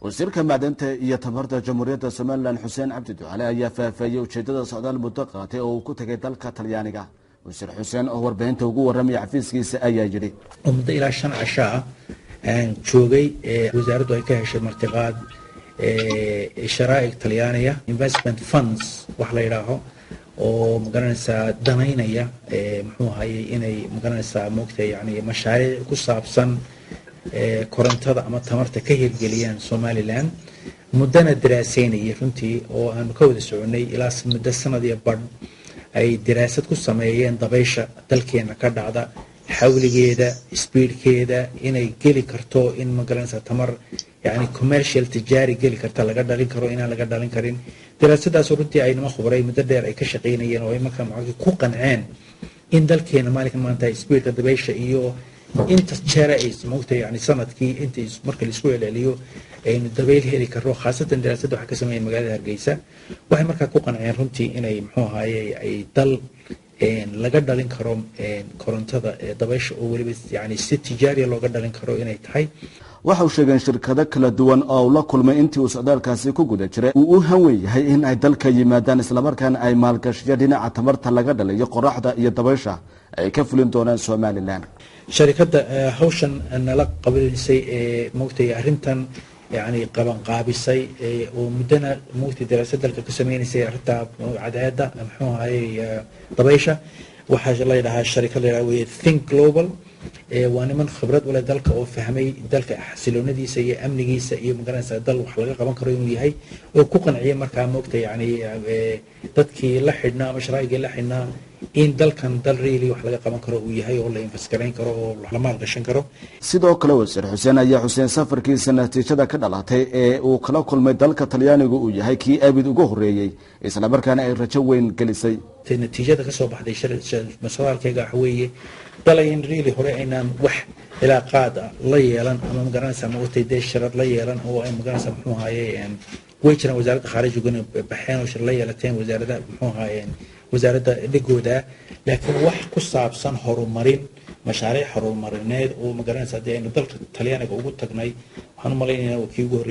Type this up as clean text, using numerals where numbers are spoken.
Wasiirka macdanta iyo tamarta Jamhuuriyadda Somalilan, Xuseen Cabdi Ducale, ayaa faahfaahiyey ujeedada socdaal muddo qaatay oo uu ku tegay dalka Talyaaniga. Wasiir Xuseen oo warbaahinta ugu waramaya xafiiskiisa ayaa yidhi: Oo muddo ilaa 5 casho ah aan joogay, wasaaraddu ay ka heshay martiqaad sharaa'ig Talyaaniya, investment funds wax la yidhaaho, oo magaranaysaa danaynaya, muxuu ahayey, inay magaranaysaa moogta yani mashaariic ku saabsan korontada ama tamarta ka hirgeliyaan Somaliland, muddana daraaseynayay runtii, oo aanu ka wada soconay ilaa muddo sanad iyo badh ay daraasad ku sameeyeen dabaysha dalkeena ka dhacda, xawligeeda, speedkeeda, inay geli karto in magaranaysaa tamar yani commercial, tijaari geli karta, laga dhalin karo, inaan laga dhalin karin. Daraasadaas runtii ay nima khubaray muddo dheer ay ka shaqaynayeen oo ay markaa ku qanceen in dalkeena maalinka maanta speedka dabaysha iyo inta jeera ay moogta yani sanadkii inta marka laisku celceliyo aynu dabayl heli karro. Khaasatan daraasadda waxaa ka sameeyeen magaalada Hargeysa. Waxay markaa ku qanceen runtii inay, muxuu ahaye, ay dal laga dhalin karo korontada dabaysha oo weliba yani si tijaariya looga dhalin karo inay tahay. Waxa uu sheegeen shirkado kala duwan oo uu la kulmay intii uu socdaalkaasi ku guda jiray uu u hanwen yahay in ay dalka yimaadaan, islamarkaana ay maalgashiyo dhinaca tamarta laga dhaliyo qoraxda iyo dabaysha ay ka fulin doonaan Somalilan. Sharikadda hawshan nala qabanaysay ee moogtay arrintan yani qabanqaabisay oo muddana moogtay daraasad dalka ka sameynaysay arrinta cadceedda, muxuu ahayey, dabaysha, waxaa la yidhahaa sharikad la yidhaha weye Think Global. Waa niman khibrad u leh dalka oo fahmay dalka xasiloonadiisa iyo amnigiisa iyo magaranaysa dal wax laga qaban karo inuu yahay, oo ku qanciyay markaa moogta yani dadkii la xidhnaa ama sharaa'igii la xidhnaa in dalkan dal really wax laga qaban karo uu yahay oo la invest garayn karo oo la maalgashan karo. Sidoo kale wasiir Xuseen ayaa xuseen safarkiisa natiijada ka dhalatay ee uu kala kulmay dalka Talyaanigu uu yahay kii abid ugu horreeyey, islamarkaana ay rajo weyn gelisay. Natiijada kasoo baxday socdaalkayga waxa weeye dalayn really hore aynaan wax cilaaqaad la yeelan ama magaranaysa maogtay dee shirad la yeelan oo ay magaranaysa, muxuu ahaye, way jiraan wasaaradda khaarijiguna baxeen oo shir la yeelateen wasaaradda, muxuu ahaayeen, wasaaradda dhigooda, laakiin wax ku saabsan horumarin, mashaariic horumarineed oo magaranaysa haddii aynu dalka Talyaaniga ugu tagnay, waxaan u malaynaynaa kii ugu horreeyay.